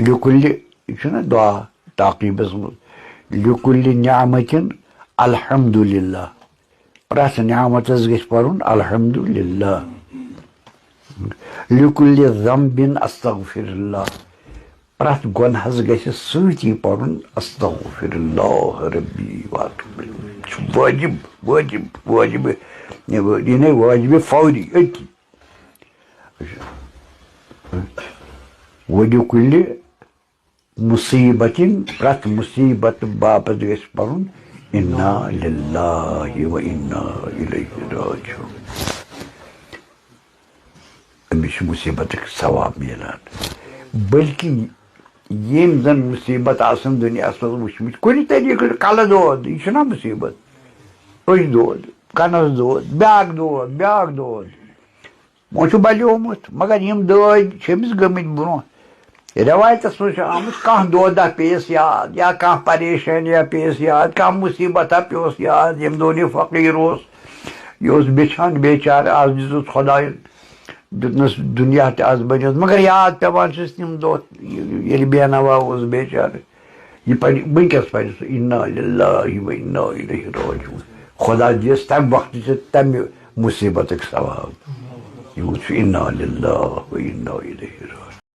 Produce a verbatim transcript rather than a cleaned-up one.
لکل، یہِ چھُنہ دعا تعقیبس منٛز، لکل نعمتن الحمدللہ۔ پرٛٮ۪تھ نعمتس گژھِ پرُن الحمدللہ۔ لکل ذنب استغفر اللہ۔ پرٛٮ۪تھ گۄنہس گژھِ سۭتی پرُن استغفر اللہ ربی واتوب الیہ۔ یہِ چھُ واجب، واجب، واجب، یہِ نے واجب فوری، أتی۔ ولکل مصیبتن، پرٛٮ۪تھ مصیبت باپتھ گژھِ پرُن انا للہ و انا الیہ راجعون۔ أمِس چھُ مصیبتُک ثواب میلان۔ بلکہِ یِم زن مصیبت آسن دُنیاہس منٛز وٕچھمٕتۍ، کُنہِ طریٖقہٕ کلہٕ دود، یہِ چھُنہ مصیبت؟ أچھ دود، کنس دود، بیٛاکھ دود، بیٛاکھ دود۔ وۄنۍ چھُ بلیومُت، مگر یِم دٲدۍ چھِ أمِس گٔمٕتۍ برونٛہہ۔ رٮ۪وایتَس منٛز چھُ آمُت، کانٛہہ دودہ پیٚیَس یاد، یا کانٛہہ پریشٲنی پیٚیَس یاد، کانٛہہ مُصیبتہ پیوٚس یاد، ییٚمہِ دۄہ یہِ فقیٖر اوس، یہِ اوس بِچھان بیچارٕ، آز دِژٕس خۄدایَن، دیُتنَس دُنیا تہِ آز بَنیوس، مگر یاد پٮ۪وان چھِس تِم دۄہ، ییٚلہِ بے نوا اوس بیچارٕ۔ یہِ پَرِ، وٕنکٮ۪س پَرِ سُہ انا للہ و انا الیہ راجعون۔ خۄدا دِیَس تَمہِ وقتہٕ تہِ تَمہِ مُصیٖبتُک ثواب۔ یہِ وٕچھ انا للہ و انا الیہ راجعون۔